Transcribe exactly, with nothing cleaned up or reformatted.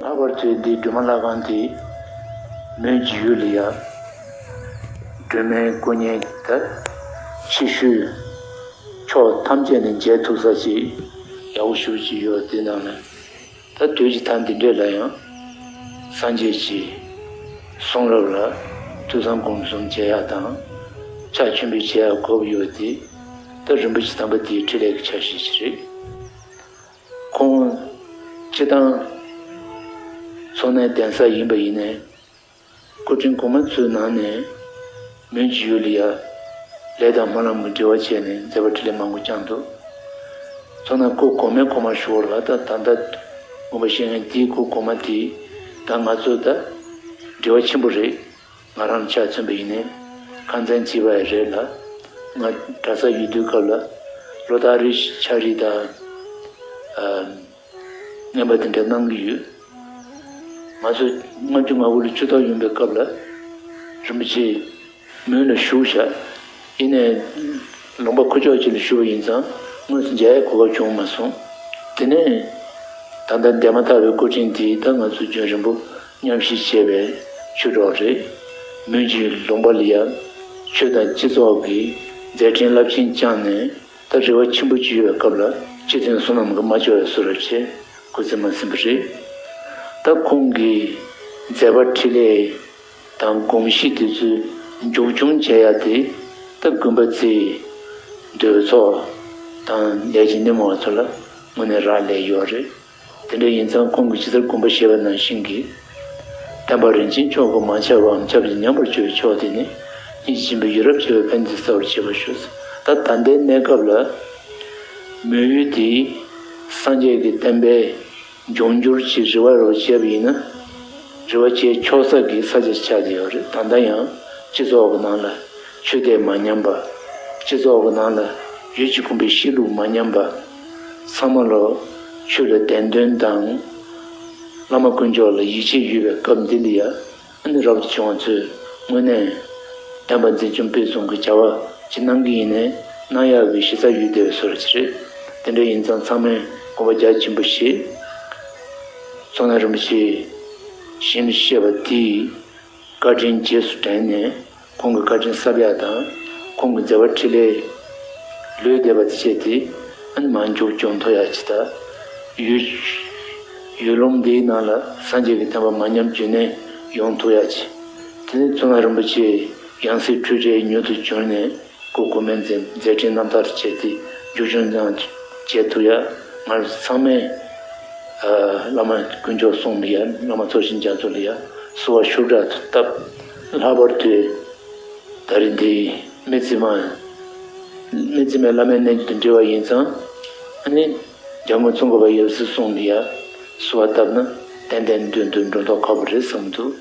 ལྷག་པར་དུ་འདི་སྒྲོལ་མ་ལྷ་ཁང་འདི་མོན་གྱི་ཡུལ་ལ་ཡ་སྒྲོལ་མའི་སྐུ་བརྙན་ད་ཕྱི་བཤོལ་ཕྱོགས་ཐམས་ཅད་ནས་མཇལ་ཐུབ་ས་ཅིག་ཡག་པོ་ཞེ་པོ་ཅིག་ཡོད། དེ་ནང་ནས་ད་དུས་ཀྱི་ད་འདི་འདྲས་ལ་ཡང་སངས་རྒྱས་ཀྱི་གསུང་རབ་ལ་ཐོས་བསམ་སྒོམ་གསུམ་བྱེད་ཡག་དང་ཕྱག་མཆོད་འབུལ་བྱེད་ཡག་དགོས་ཡོད་དེ། ད་རིན་པོ་ཆེ་དམ་པ་དེའི་འཕྲིན་ལས་ཀྱི་ཆ་ཤས་ཤིག་རེད། ཁོང་སྤྱི་བཏང་མཚོ་སྣའི་གདན་ས་ཡིན་པ་ཡིན་ནའི། སྐུ་ཕྲེང་གོང་མ་ཚོའི་ནང་ནས་མོན་གྱི་ཡུལ་ལ་ཡ་ལས་དང་སྨོན་ལམ་གྱི་འབྲེལ་བ་བྱས་ནས་མཛད་པ་འཕྲིན་ལས་མང་པོ་བསྐྱངས་འདུག་མཚོ་སྣ་སྐུ་གོང་མའི་གོང་མ་ཞུ་བར་བ་ད་ད་ལྟ་དགོངས་པ་བཞེས་མཁན་དེའི་སྐུ་གོང་མ་དེ་ད་ང་ཚོ་ད་འབྲེལ་བ་ཆེན་པོ་རེད། ང་རང་ཆ་མཚོན་པ་ཡིན་ནའི་ཁང་ཚན་གཅིག་པ་ཡི་རེད་ལ། ང་གྲྭ་ས་ཡོད་དུས་སྐབས་ལ་ལོ་ལྟར་རེ་ཕྱག་བྲིས་དང་། ཨ། རྔན་པ་དེ་འདྲ་གནང་གི་ཡོད། ང་ཚོ་ལྔ་བཅུ་ང་དགུ་ལོ་ཆུ་ཐོག་ཡོང་པའི་སྐབས་ལ་རིན་པོ་ཆེ་མོན་ལ་བཞུགས་བཞག་ཡིན་ནའི་ལུང་པ་ཁུ་ལྕོག་ཅིག་ལ་བཞུགས་པ་ཡིན་ཙང་དངོས་སུ་མཇལ་ཡའི་གོ་སྐབས་བྱུང་མ་སོང་། དེ་ནས་ད་ལྟ་འདས་མ་ཐག་པའི་སྐུ་ཕྲེང་དེ་ད་ང་ཚོ་རྒྱུན་རིང་པོ་མཉམ་གཤིབ་བྱས་པའི་ཆོས་གྲོགས་རེད། མོན་གྱི་ལུང་པ་ལ་ཡང་ཆོས་དང་སྤྱི་ཚོགས་ཀྱི་མཛད་འཕྲིན་རླབས་ཆེན་བསྐྱངས་ནས། ད་རེ་བ་ཆེན་པོ་ཅིག་ཡོད་པའི་སྐབས་ལ་སྤྱི་དོན་བསོད་ནམས་ཀྱིས་མ་ལྕོགས་པའི་བཟོ་འདྲ་བྱས་སྐུ་ཚེ་མ་ཟིན་པ་རེད། ད་ཁོང་གི་མཛད་པ་འཕྲིན་ལས་དང་དགོངས་གཞི་དེ་ཚོའི་མཇུག་སྐྱོང་བྱེད་ཡ་དེ་ད་དགོན་པ་ཚོའི་འདུ་ཚོགས་དང་ལས་བྱེད་སྣེ་མོ་བ་ཚོ་ལ་དངོས་གནས་རག་ལས་ཡོད་རེད། དེ་འདྲ་ཡིན་ཙང་ཁོང་གིས་ཇི་ལྟར་དགོངས་པ་བཞེས་པ་ནང་བཞིན་གྱི། བསྟན་པ་རིན་ཆེན་མཆོག་གིས་མ་ཁྱབ་པའམ་ཁྱབ་ཀྱང་ཉམས་པར་གྱུར་པའི་ཕྱོགས་དེ་ནི། སྙིང་རྗེ་ཆེན་པོས་ཡིད་རབ་བསྐྱོད་པའི་ཕན་བདེ་གསལ་བར་བྱེད་པར་ཤོག་ད་ལྟ་ལྟའི་གནས་སྐབས་ལ། མོན་ཡུལ་དེའི་སངས་རྒྱས་ཀྱི་བསྟན་པའི་འབྱུང་འགྱུར་གྱི་རེ་བ་རོ་བྱས་པ་ཡིན་ན། རེ་བ་བྱེད་ཆོག་ས་གི་ས་ཆ་ཆགས་ཀྱི་ཡོད་རེད། ད་ལྟ་ཡང་སྤྱི་ཚོགས་ཀྱི་ནང་ལ་ཆོས་དད་མ་ཉམས་པ། སྤྱི་ཚོགས་ཀྱི་ནང་ལ་ཡུལ་གྱི་ཁོམ་པའི་གཤིས་ལུགས་མ་ཉམས་པ། ཚང་མ་ལོ་ཆོས་ལ་བདེན་དོན་དང་། བླ་མ་དཀོན་མཆོག་ལ་ཡིད་ཆེས་ཡོད་པའི་སྐབས་འདི་ལ་ཡ། ཨ་ནི་རབ་ཏུ་བྱུང་བ་ཚོས་དངོས་གནས་བསྟན་པ་འཛིན་སྐྱོང་སྤེལ་གསུམ་གྱི་བྱ་བ་ཅིག་གནང་གི་ཡིན་ནའི་གནང་ཡག་གི་གཞི་རྩ་ཡོད་བསྡད་པའི་བཟོ་འདྲ་ཅིག་རེད། དེ་འདྲ་ཡིན་ཙང་ཚང་མས་དགོངས་པ་རྒྱ་ཆེན་པོ་བཞེས། མཚོ་སྣ་རིན་པོ་ཆེ་ཞིང་ལ་གཤེགས་པ་དེའི་བཀའ་དྲིན་རྗེས་སུ་དྲན་ནས། ཁོང་གི་བཀའ་དྲིན་གསབ་ཡག་དང་། ཁོང་གི་མཛད་པ་འཕྲིན་ལས་ལུས་བསྡད་པ་དེ་བྱས་ཏེ། ཨ་ནི་མར་མཇུག་སྐྱོང་ཐུབ་ཡག་ཅིག་དང་། ཡུལ་ཡུལ་ལུང་འདིའི་ནང་ལ་སངས་རྒྱས་ཀྱི་བསྟན་པ་མ་ཉམས་རྒྱུན་གནས་ཡོང་ཐུབ་ཡག་ཅིག་དེ་ནས་མཚོ་སྣ་རིན་པོ་ཆེའི་ཡང་སྲིད་འཁྲུལ་བྲལ་མྱུར་དུ་འབྱོན་ནས། སྐུ་གོང་མའི་མཛད་མཛད་འཕྲིན་རྣམ་དག་བྱས་ཏེ་མཇུག་སྐྱོང་ཡང་བྱེད་ཐུབ་ཡག་ང་ཚོ་ཚང་མས། ཨ། བླ་མ་དཀོན་མཆོག་གསུམ་ལ་ཡ། བླ་མ་ཚོགས་ཞིང་རྒྱ་མཚོ་ལ་ཡ་བསུ་བ་ཤུགས་དྲག་ཏུ་བཏབ། ལྷག་པར་དུ་ད་རེས་འདི་དམིགས་བརྩེ་མ། དམིགས་བརྩེ་མའི་བླ་མའི་རྣལ་འབྱོར་དང་འབྲེལ་བ་ཡིན་ཙང་། ཨ་ནི་འཇམ་མགོན་ཙོང་ཁ་པ་ཡབ་སྲས་གསུམ་ལ་ཡ་བསུ་བ་བཏབ་ན་ཏན་ཏན་མདུན་དུ་འགྲོ་མདོག་ཁ་པོ་རེད་བསམ་འདུག